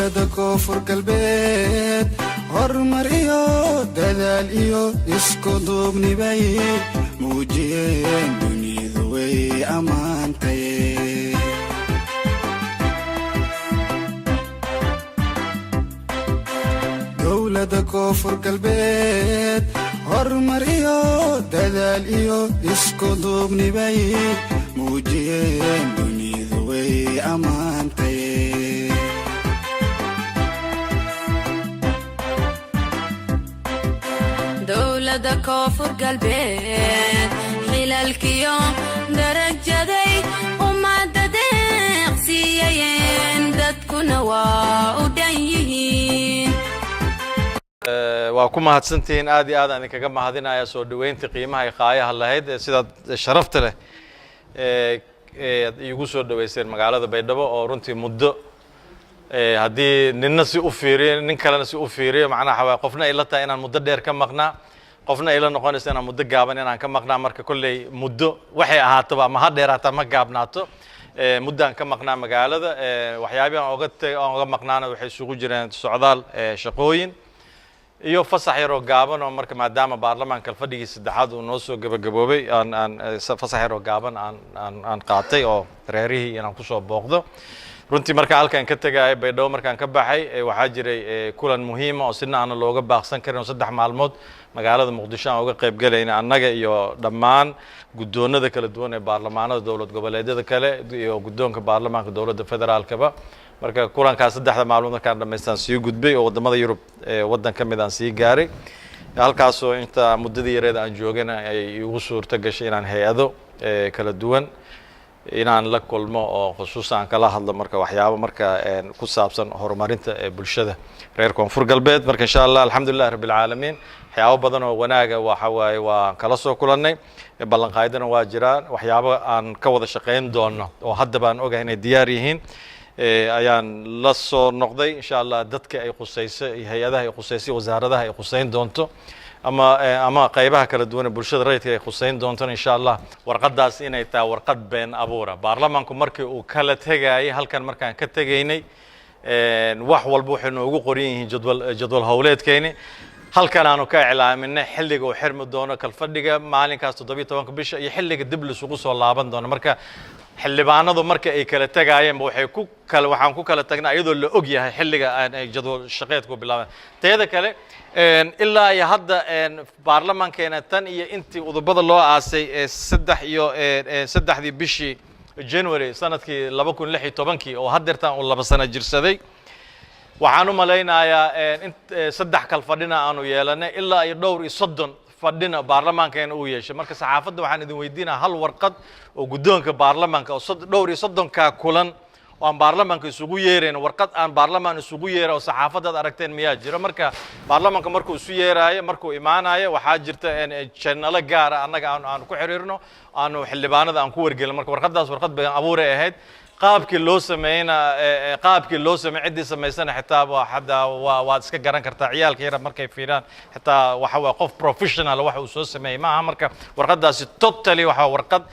Dowladda Koonfur Galbeed horumar iyo dadaal iyo isku duubnibay muujiyeen, dunidu way ammaantay. Dowladda Koonfur Galbeed horumar iyo dadaal iyo isku duubnibay muujiyeen, dunidu way ammaantay. Dowladda Koonfur Galbeed xilalkiyo darajaday ummadda deeqsiiyayeen, dadkuna waa u dhan yihiin. Waa ku mahadsantihiin, aad iyo aad aan idinkaga mahadinaya soo dhoweynta qiimaha ay qaayaha lahayd ee sidaad sharafta leh eead iigu soo dhoweyseen magaalada Baydhabo, oo runtii muddo haddii ninna si u fiiriyo, nin kalena si u fiiriyo, macnaha waa qofna ay la tahay inaan muddo dheer ka maqnaa, qofna ay la noqonayso inaan muddo gaaban inaan ka maqnaa. Marka kolley muddo waxay ahaataba, ama ha dheeraato ama gaabnaato, muddaan ka maqnaa magaalada. Waxyaabihi aan oga aan oga maqnaana waxay isugu jireen socdaal, shaqooyin iyo fasax yaroo gaaban, oo marka maadaama baarlamaanka fadhigii saddexaad uu noo soo gebagaboobay, aan fasax yaroo gaaban aan qaatay oo reerihii inaan kusoo booqdo. Runtii marka halkan ka tegaya Baydhabo, markaan ka baxay, waxaa jiray kulan muhiima oo sina aana looga baaqsan karin, oo 3 maalmood magaalada Muqdisho aan uga qayb galayna, annaga iyo dhammaan guddoonada kala duwan ee baarlamaanada dowlad goboleedyada kale iyo guddoonka baarlamaanka dowladda federaalkaba. Marka kulankaas 3da maalmood markaan dhamaystaan sii gudbay oo waddamada Yurub waddan ka mid aan sii gaaray, halkaasoo inta muddadii yareeda aan joogana ay igu suurto gashay inaan hay-ado kala duwan inaan la kulmo, oo khusuusan aan kala hadlo marka waxyaabo marka ku saabsan horumarinta ee bulshada reer Koonfur Galbeed. Marka insha Allah, alxamdulilah rabbi alcaalamiin, waxyaabo badan oo wanaaga waxa waaye waan kala soo kulannay, ballanqaadyadana waa jiraan. Waxyaabo aan ka wada shaqayn doono oo hadda baan ogahay inay diyaar yihiin ayaan la soo noqday. Insha Allah dadka ay khusayso iyo hay-adaha ay khusaysay, wasaaradaha ay khusayn doonto, ama qaybaha kala duwan ee bulshada rayidka ay khusayn doontona, insha Allah warqaddaas inay tahay warqad been abuura. Baarlamaanku markii uu kala tegayay halkan, markaan ka tegaynay, wax walba waxay noogu qoran yihiin jadwal howleedkayni. Halkan aanu ka iclaaminay xilliga uu xirmi doono kalfadhiga maalinkaas 17-ka bisha iyo xilliga dib lisugu soo laaban doono. Marka xildhibaanadu marka ay kala tegaayeenba waxay ku kala waxaan ku kala tagnaa iyadoo la og yahay xilliga aan ay jadwal shaqeedku bilaabeen. Teeda kale, ilaa iyo hadda baarlamankeena tan iyo intii udubada loo aasay ee saddex iyo saddexdii bishii January sanadkii 2016-kii, oo haddeertaan uu 2 sano jirsaday, waxaan u malaynayaa in saddex kal fadhina aanu yeelanay, ilaa iyo dhowr iyo 30 fadhina baarlamaankeena uu yeeshay. Marka saxaafadda waxaan idin weydiinaya hal warqad oo guddoonka baarlamaanka oo dhowr iyo 30-kaa kulan oo aan baarlamaanka isugu yeerayn, warqad aan baarlamaan isugu yeera oo saxaafaddaad aragteen miyaa jiro? Marka baarlamaanka markuu isu yeeraayo, markuu imaanayo, waxaa jirta channelo gaara annaga aan ku xiriirno, aanu xildhibaanada aan ku wargelin. Marka warqaddaas warqad been abuuray ahayd. Qaabkii loo sameeyna, qaabkii loo sameey, ciddii samaysana xitaa waa hadda waa waad iska garan kartaa. Ciyaalka yara markay fiiraan xitaa waxa waa qof professional waxa uu soo sameeyey ma aha. Marka warqaddaasi totally waxa warqad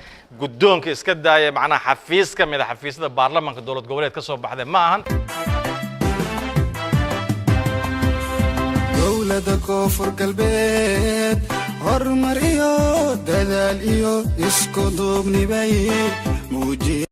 guddoonka iska daaya, macnaha xafiis ka mid a xafiisyada baarlamaanka dowlad goboleed ka soo baxday ma ahan. Dowladda Koonfur Galbeed horumar iyo dadaal iyo isku duubnibay muujiye.